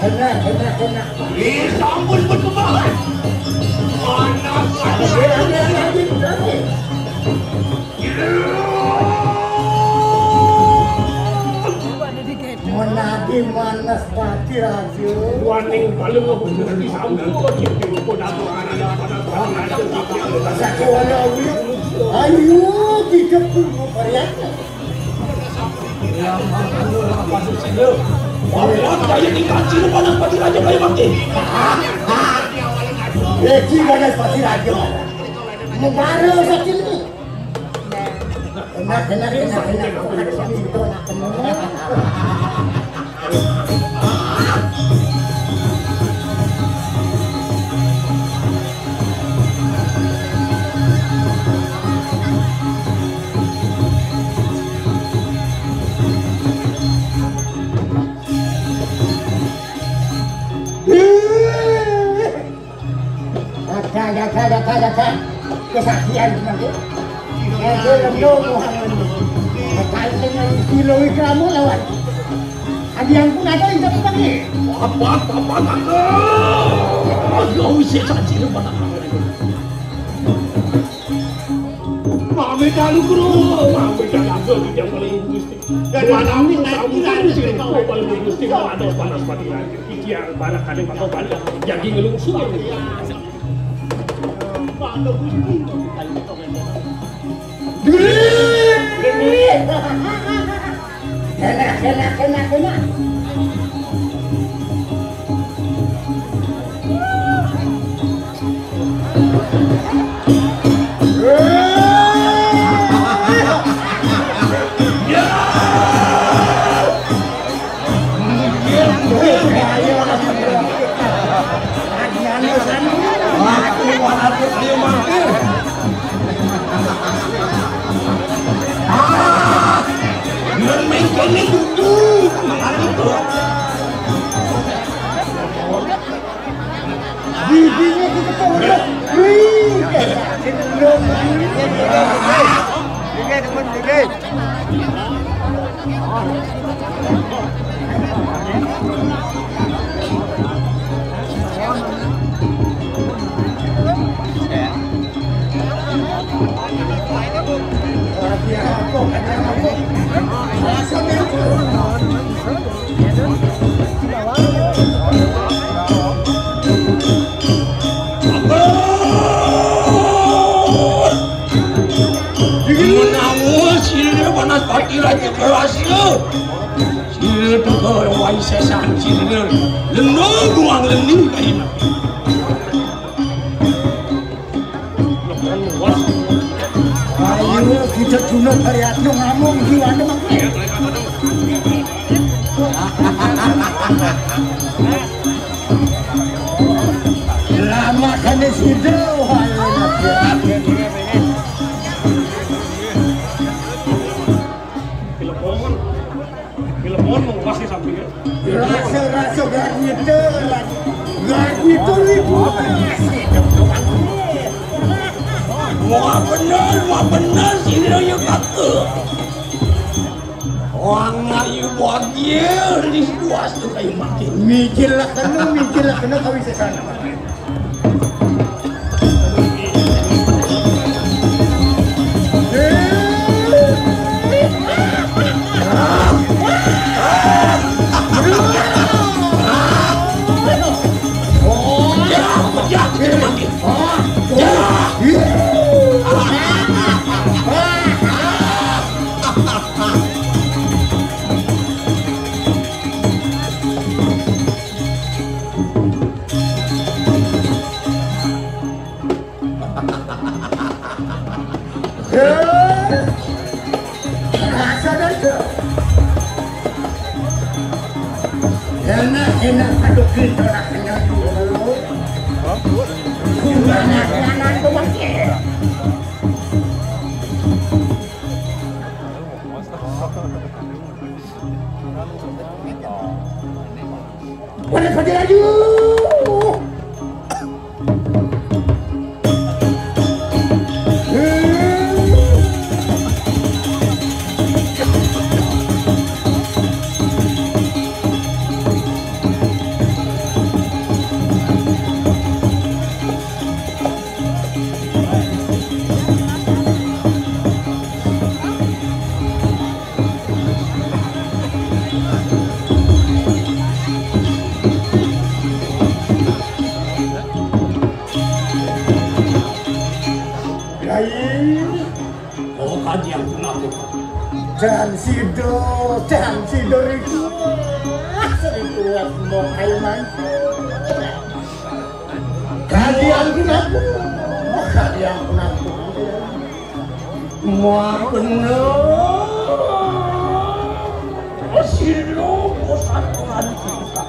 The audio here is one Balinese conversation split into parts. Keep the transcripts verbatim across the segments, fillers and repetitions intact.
Enak, enak, enak. Ih, sampun, pun kembang. Panas. Ambil, ambil, ambil, ambil, ambil. Menadi manas pati raja. Waning paling bener disampun. Kok datu anak panas. Sakéwala uya. Ayo, kita kudu varian. Wah, kaya tingkah cina panas pati raja kaya mati. Iki panas pati raja. Membara sakit ini. Enak, enak, enak, enak. Ada, ada, ada, ada, ada. Kesaksian nanti. Ada lendo Muhammad. Berkait dengan kilo ikramu lawan. Adi ampun ada yang dapat lagi. Apa, apa, apa? Kau isi saja mana? Mami dalu guru, mami dalu guru yang paling gusti. Dan mami nanti sing paling gusti ada panas mati lagi. Iki yang barang ada bakal balik. Jadi ngelungsur. Diri. Enak, enak, enak, enak. Giginya kita tuh udah. Wih. Menawa sira panas pati raja kelas ya. Sira teka wai sesan sira. Lendo buang lendi kaina. Ayo kita guna variatno ngamung jiwane mangke. Lama kene sido. Telepon. Telepon mau pasti sampai ya. Rasa-rasa gak gitu. Gak gitu itu. Wah bener, wah bener sih dia ya kata. Wong ayu bogil di situ astu kayu mati. Mikir lah kena, mikir lah kena kawin sesana. Enak, enak, aduh, kita nak kena dulu. Pada saja laju. Rai, oh, kadiang pun aku. Dan sido, dan sido itu. Ah, seribu buat mbok ayo, Man. Kadiang pun aku. Kadiang pun aku. Wah, bener. Sira bosan lan kita.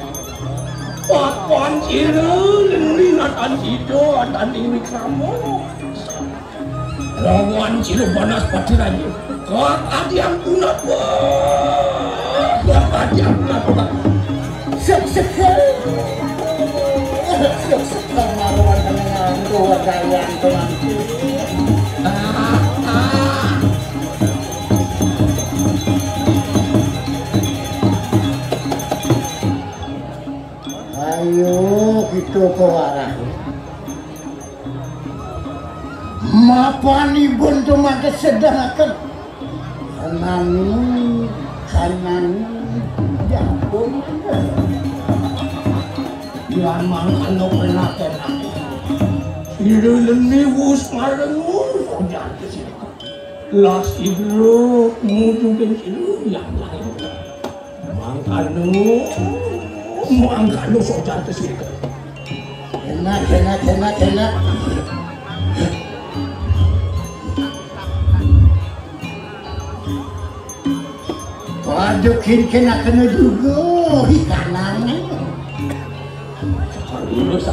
Papan sira lendingan sida atan ing wikrama. Lawan sira panas pati raja. Kakadiang punapa? Kakadiang punapa? Sek, sek, sek. Sek, sek, sek. Marwan kene ngantuk, kalian tuh nanti. Ah, ah. Ayo, kita ke arah. Mapan ibun tuh mangke sedangaken. Anani, anani, ya ampun. Lamang anu kena-kena. Sira leni wus marengun, kok nyate sih. Las idro, mujungin sira yang lain. Mangkano, mangkano sojan tesirke. Enak, enak, enak, enak. Waduh, kin kena kena juga. Hi, kanane. Lurus.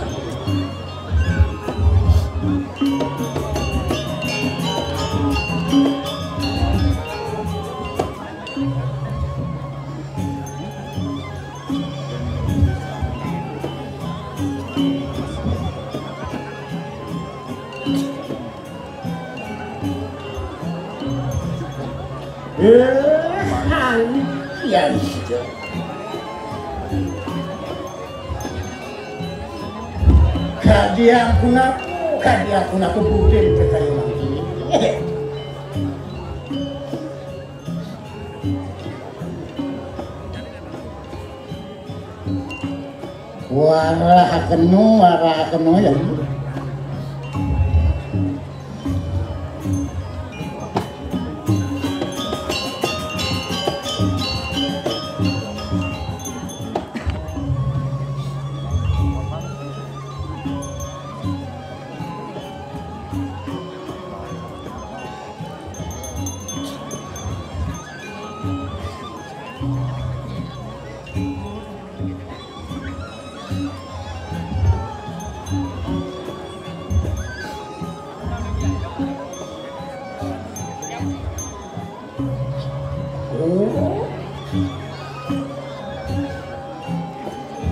Eh, ya, iya. Kadiang pun aku, kadiang pun aku budin kekayuan ini. Warah keno, warah keno ya. Oh.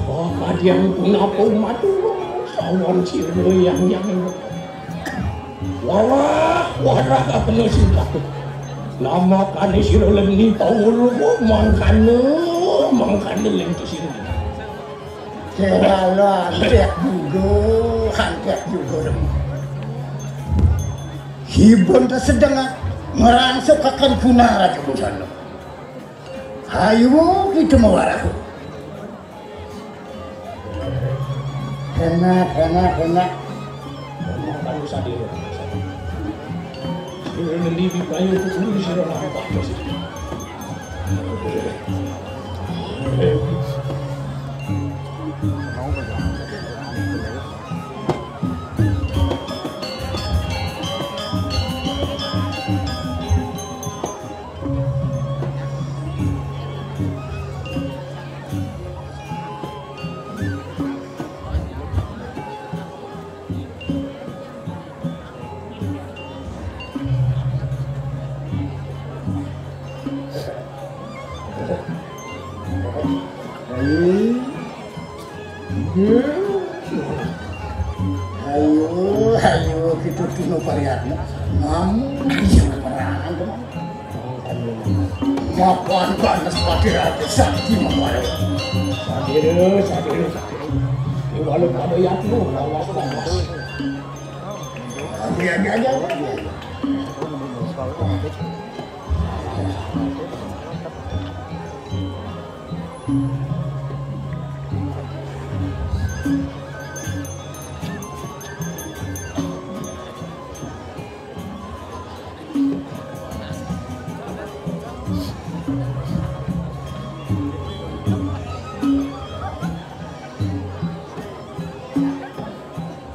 Oh, kadiang punapa umat sawan sira yang yang. Warah, warah, apa nasib aku? Lamakane sira leni paulung, mangkane, mangkane lengke sira. Kewala antek juga, antek juga. Hibun tesedeng ngerangsukaken punara ke busana. Ayo kita mawaraku. Enak, enak, enak. Makan sadaya. Sira ngendi pi payu kudu sira lampah. Ayo, ayo, kita tino pariatna. Namun bisa perangan, teman. Makan panas pakai raja sakti membawa. Sadere, sadere, sadere. Ini walau pada yang tuh, lawas, lawas. Aja, aja, aja, aja.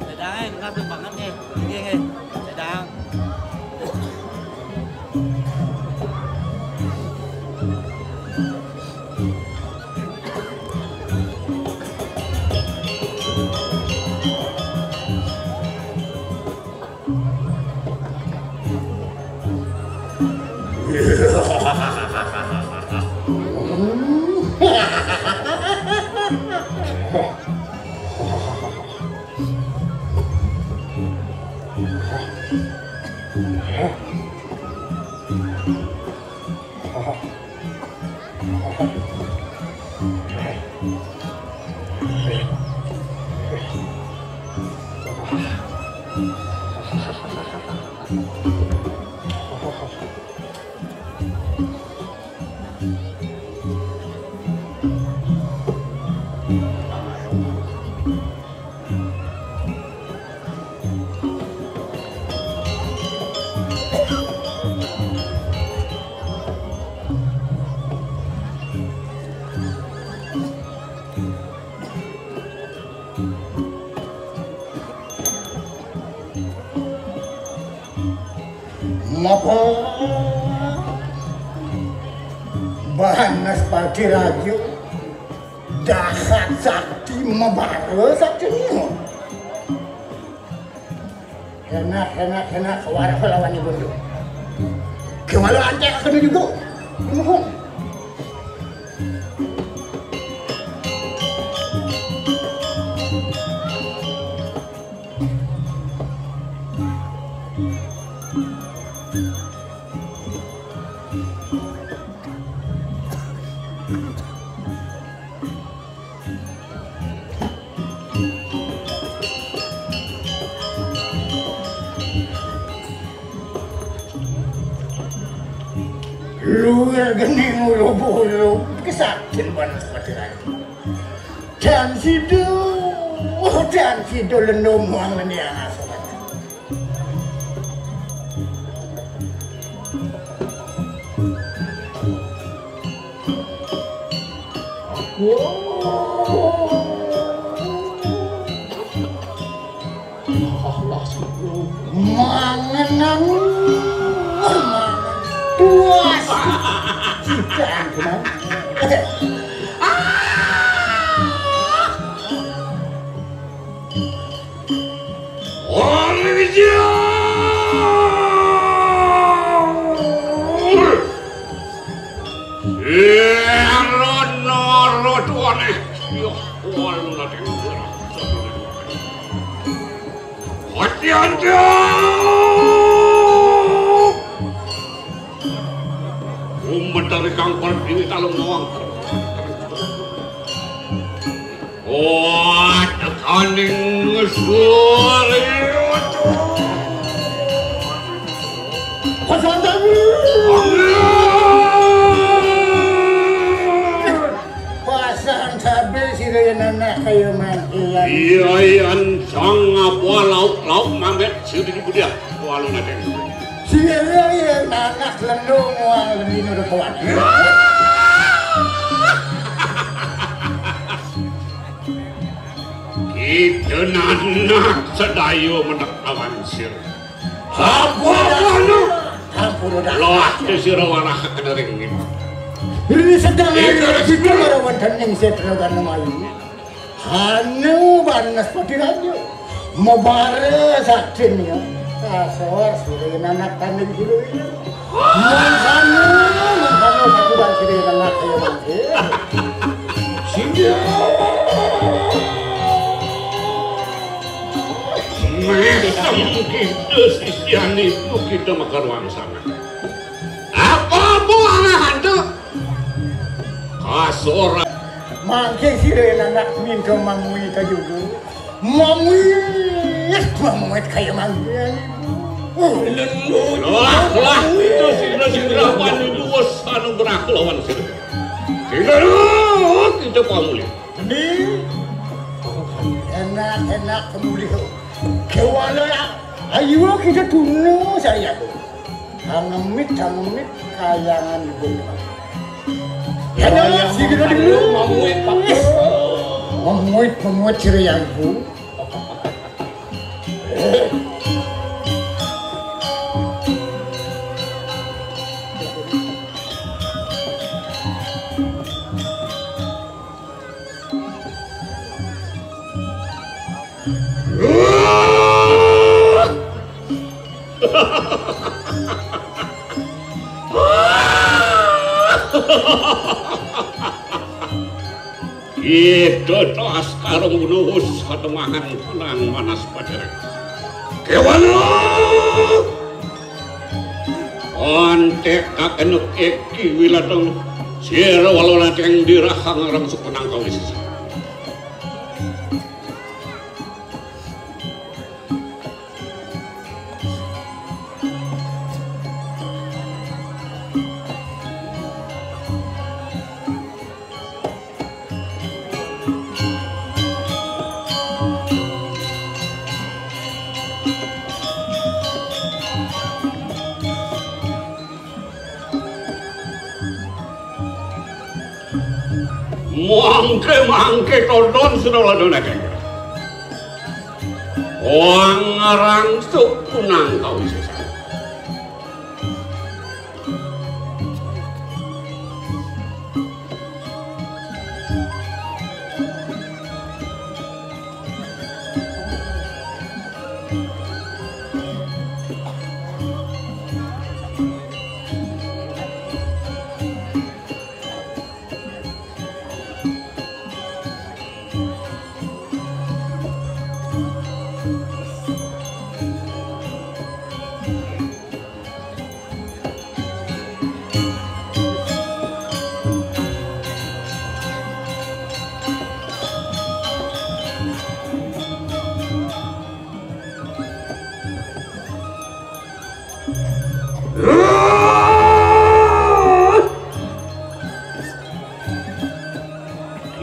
Sedang, eh, kenapa banget nih? Ini, eh, sedang. Napa? Banas Pati Raja. Dahat sakti mabara sakti. Enak, enak, enak. Warah lawan ibu tu. Kewala antek aku juga. Mohon. Luwih geni ngulup-ulup kesakit banas Pati Raja. Dan sido, dan sido lendo muang leni anak sobat. Mangenan, mangen tuas. Tidak, teman. Hati-hati. Umat dari kang ini talung nawang. Oh, tekaning suara. Pasangan tabi. Pasangan tabi sira yen anak kaya mangkian. Iya, iya, sang apa lauk-lauk mamet sira di budian. Walu nadeng. Sira yen anak lendung wang lendino kawan. Kita nanak sedaya menek lawan sir. Apa anu? Ampun dah. Loh, sira warah kena ring ini. Ini sedang ini ada situ ada wonten ing setra dan mayu. Hanu banes pati raja. Mabara sakti ya. Kasor sira anak tanding sira ini. Mangkana, mangkana Aku bangkit dengan anak saya bangkit. Sehingga mesem kita sisian itu kita makaruang sana. Apa-apa anak hantu? Kasora. Mangke sira anak minta mamui ka julu. Mamui, mamui kaya mangke. Oh, lelu. Lah, lah, itu sira sira panu duwes anu gerak lawan sira. Sira kita pamuli. Ini enak-enak pemuli. Kewala ayo kita tunu saya. Hangemit, hangemit kayangan ibu. Ya, ya, ya, sing kita dulu. Mamuit, Pak. Mamuit, mamuit sira ya ibu. Itu tas karung nus katemahan nang manas paderek. Kewana! Ontek kakenuk eki wilateng sira walonateng dirahang rem sukunang kawis. Mangke-mangke tonton sira ladon akeh. Wong ngarang sukunang kawisesan.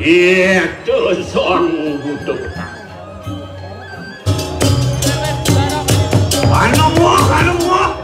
Itu sang butuh. Anu muah, anu muah.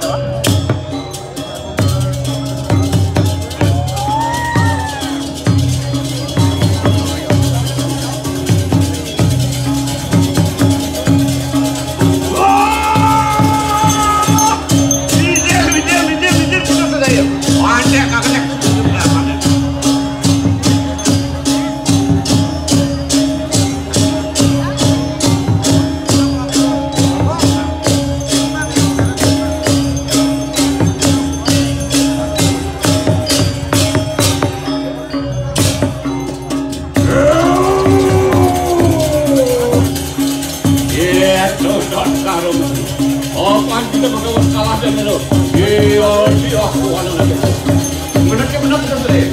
Iya, cocok karo. Oh, pan kita bakal kalah dan itu. Iya, iya, aku anu lagi. Bener ke bener terus deh.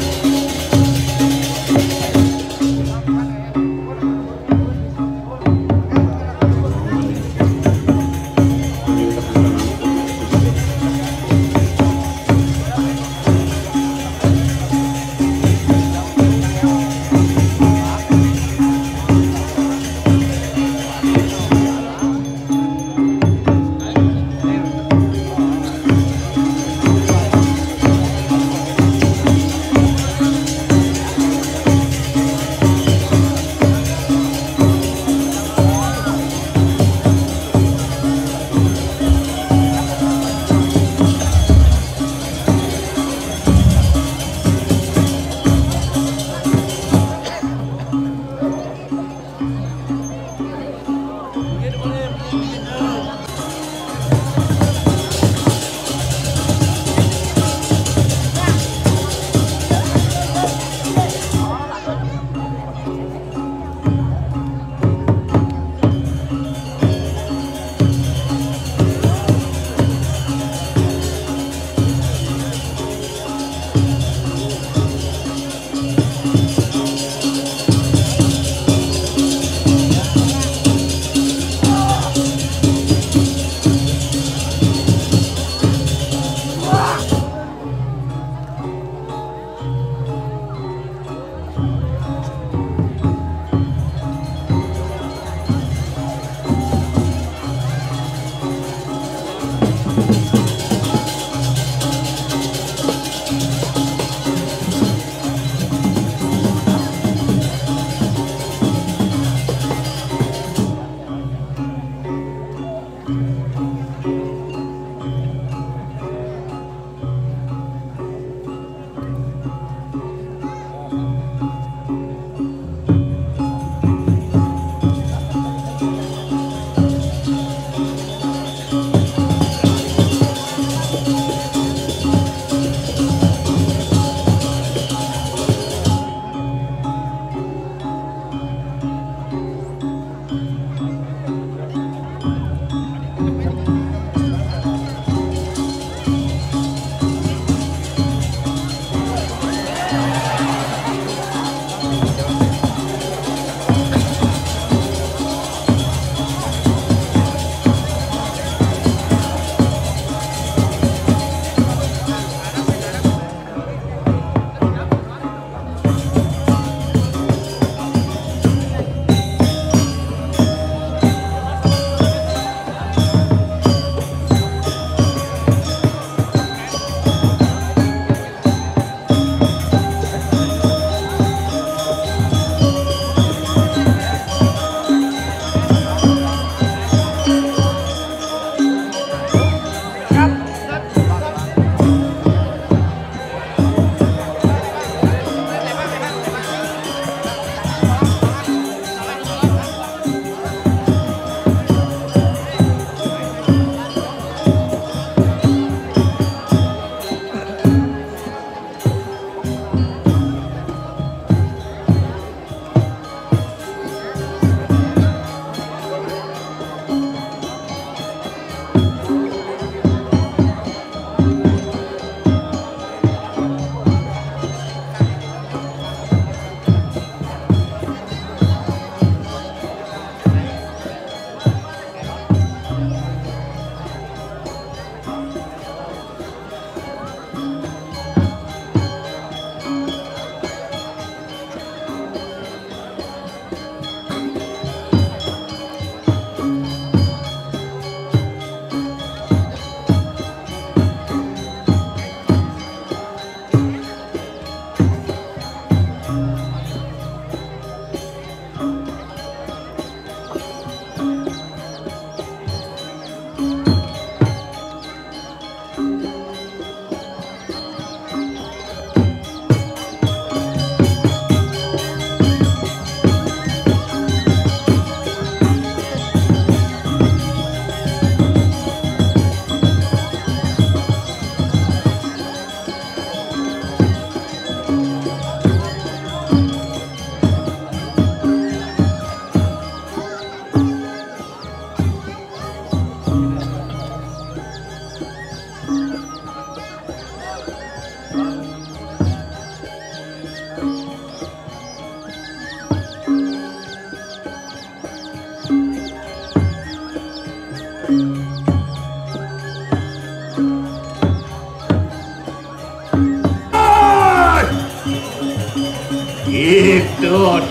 Itu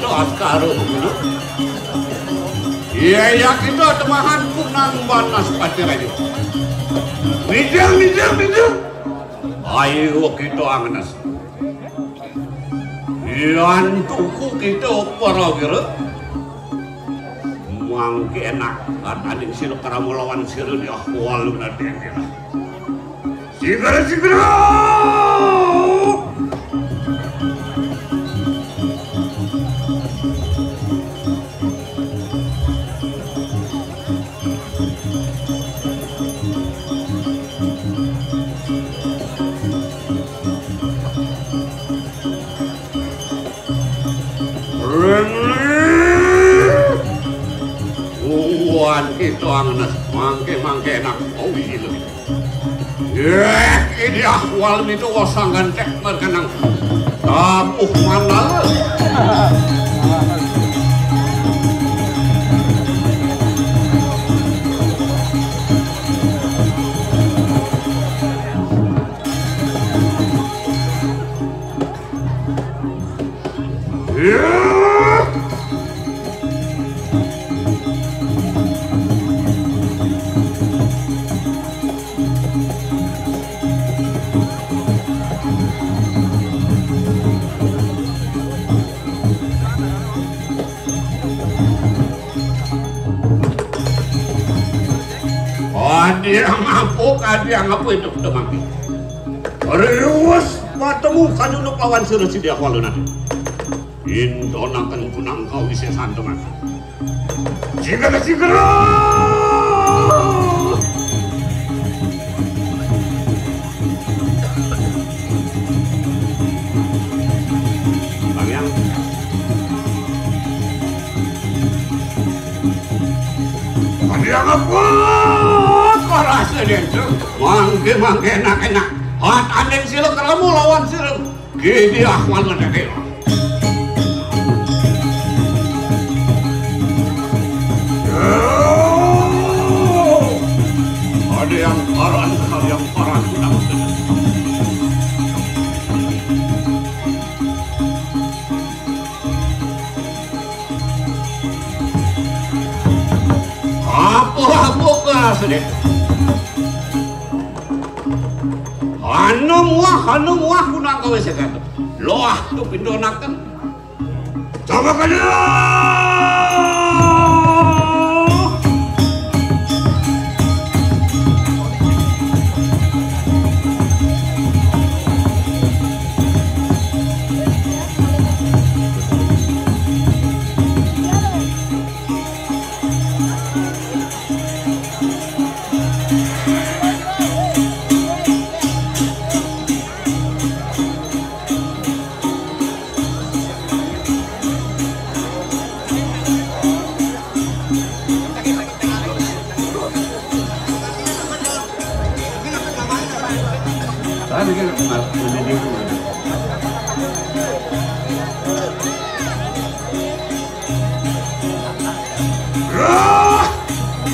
tos karung. Iya, iya, kita temahan kunang banas pati raja. Mijil, mijil, mijil. Ayo kita angenes. Yan tuku kita para wira. Mangke enak, kataning sira krama lawan sira di ahwal nadene. Sigra, sigra! Ring, ring. Ungguan kita angenes, mangke-mangke enak. Oh, iya, lho. Yeh, ini ahwal itu wasanggan cek merkenang. Tabuh mandala. Adi yang apa, adi yang apa itu, Temangki? Riwes matemu kajunuk lawan sira sidi ahwalun ati. Intonaken kunang kawisesan, Temangki. Sigra, sigra! Bang Yang. Bang Yang apa? Karasa dentu. Mangke, mangke, enak, enak. Hat andeng sila keramu lawan sila. Gini ahwal mendadak. Ada yang paran, ada yang paran, ada yang paran. Apa, apa kah, sedek? Anu muah, anu muah, kunang kawe sekat. Loah tu pindonaken. Coba kena. Roh!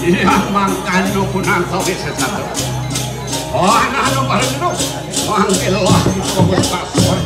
Iya, mangkano kunang kawit sesat. Oh, anak-anak bareng itu. Mangkil lah, itu kawit password.